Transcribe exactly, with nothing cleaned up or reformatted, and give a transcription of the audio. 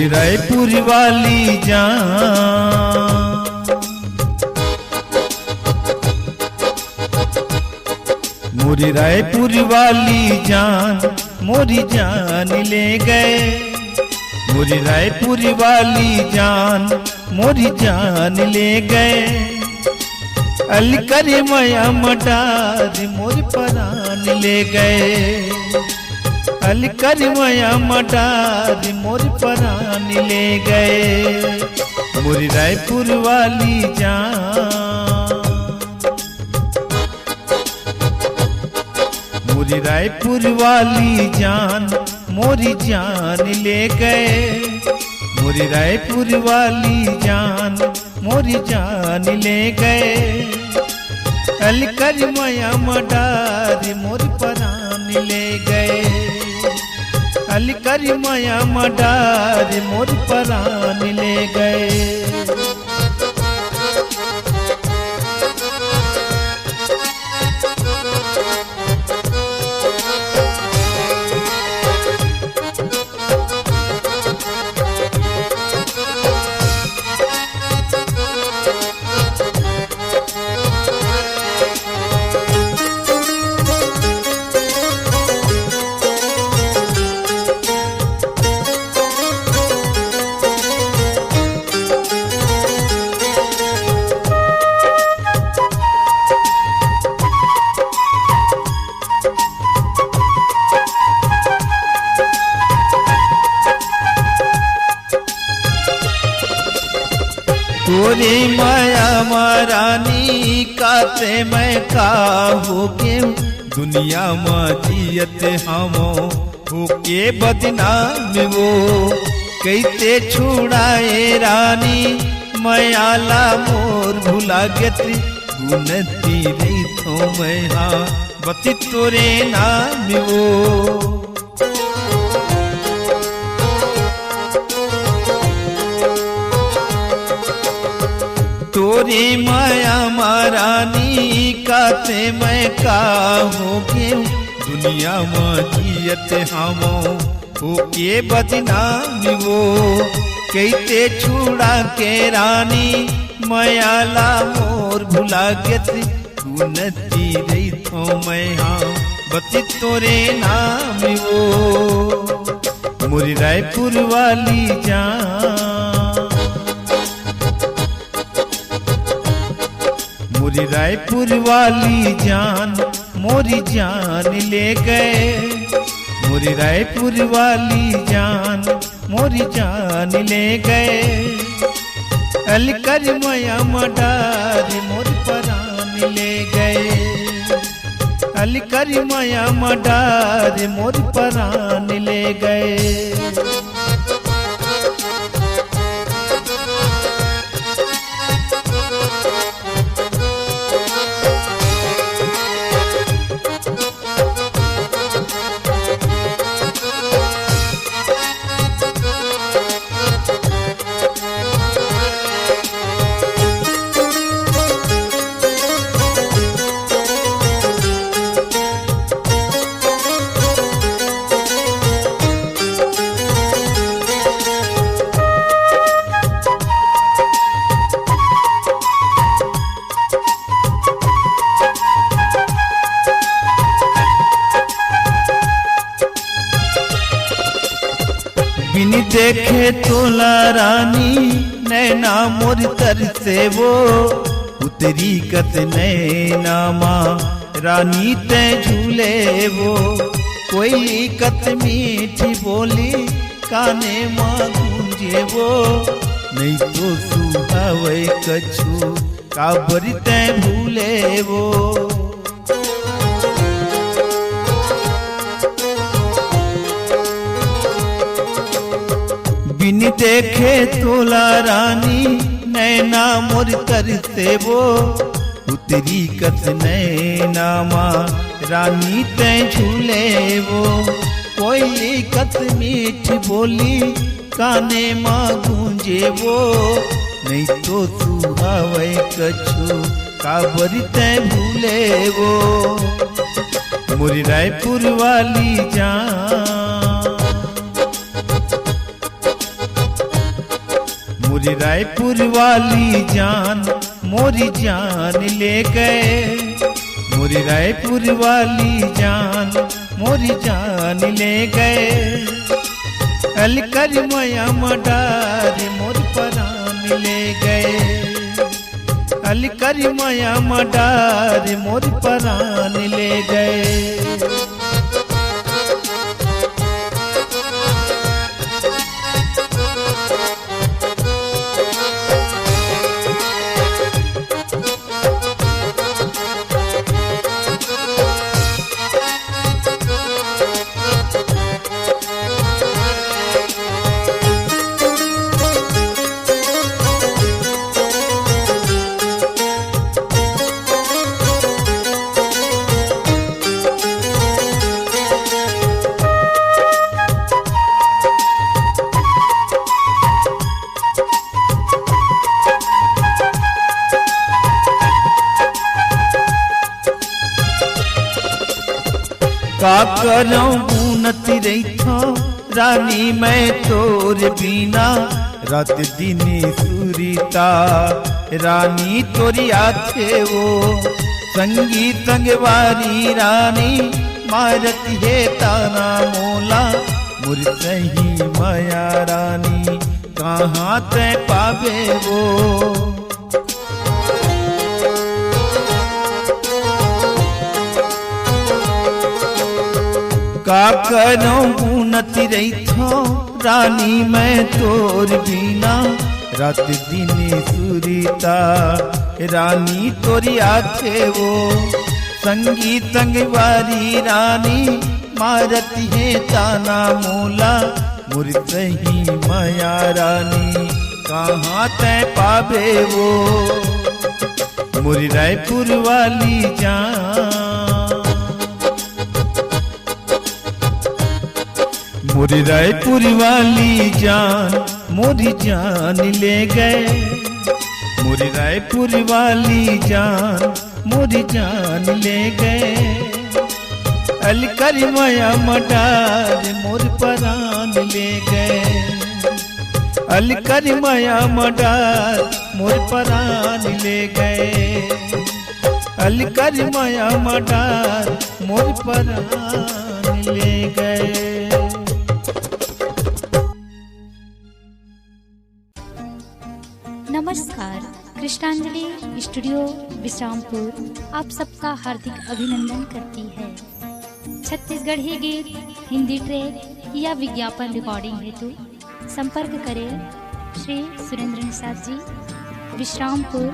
रायपुर वाली जान, मोरी रायपुर वाली जान, मोरी जान ले गए। मोरी रायपुर वाली जान, मोरी जान ले गए। अलकर मया मडार मोर परान ले गए। अलकर मया मडार मोर परान ले गए। मोरी रायपुर वाली जान, मोरी रायपुर वाली जान, मोरी जान ले गए। मोरी रायपुर वाली जान, मोरी जान ले गए। अलकर मया मडार मोर परान ले गए। अलकर मया मडार मोर परान ले गए। तोरे मया म रानी काते मैं का होके दुनिया म जियत हवं होके बदनाम वो। कैसे छुड़ाए रानी मया ला मोर भुला गेत गुनती रहिथों मैं हा बस तोरे नाम वो। तोरे मया म रानी काते मैं का होके दुनिया म जियत हवं होके बदनाम वो। कैसे छुड़ा के रानी मया ला मोर भुला गेत गुनती रहिथों मैं हा बस तोरे नाम वो। मोरी रायपुर वाली जान, मोरी रायपुर वाली जान, मोरी जान ले गए। मोरी रायपुर वाली जान, मोरी जान ले गए। अलकर मया मडार मोर परान ले गए। अलकर मया मडार मोर परान ले गए। बिन देखे तोला रानी नैना मोर तरसे वो। उतरी कस नैना मा रानी तैं झूले वो। कोयली कस मीठी बोली काने मा गूंजे वो। नहीं तो सुहावे कछु काबर तैं भूले वो। बिन देखे तोला रानी नैना मोर तरसे वो। उतरी कस नैना मा रानी तैं झूले वो। कोयली कस मीठ बोली काने मा गूंजे वो। नहीं तो सुहावे कछु काबर तैं भूले वो। मोरी रायपुर वाली जान, मोरी रायपुर वाली जान, मोरी जान ले गए। मोरी रायपुर वाली जान, मोरी जान ले गए। अलकरी मया म डार मोर परान ले गए। अलकरी मया म डार मोर परान ले गए। का करौं गुनती रहिथौं रानी मैं तोर बिना, रात दिन सुरता रानी तोरी आथे वो। संगी संगवारी रानी मारत हे ताना मोला, मोर सही मया रानी कहाँ तैं पाबे वो। का करौं गुनती रहिथौं रानी मैं तोर बिना, रात दिन सुरता रानी तोरी आथे वो। संगी संगवारी रानी मारत हे ताना मोला, मोर सही मया रानी कहाँ तैं पाबे वो। मोरी रायपुर वाली जान, मोरी रायपुर वाली जान, मोरी जान ले गए। मोरी रायपुर वाली जान, मोरी जान ले गए। अलकरी मया म डार मोर परान ले गए। अलकरी मया म डार मोर परान ले गए। अलकरी मया म डार मोर परान ले गए। नमस्कार, कृष्णांजलि स्टूडियो विश्रामपुर आप सबका हार्दिक अभिनंदन करती है। छत्तीसगढ़ी गीत, हिंदी ट्रैक या विज्ञापन रिकॉर्डिंग हेतु संपर्क करें श्री सुरेंद्र निषाद जी, विश्रामपुर,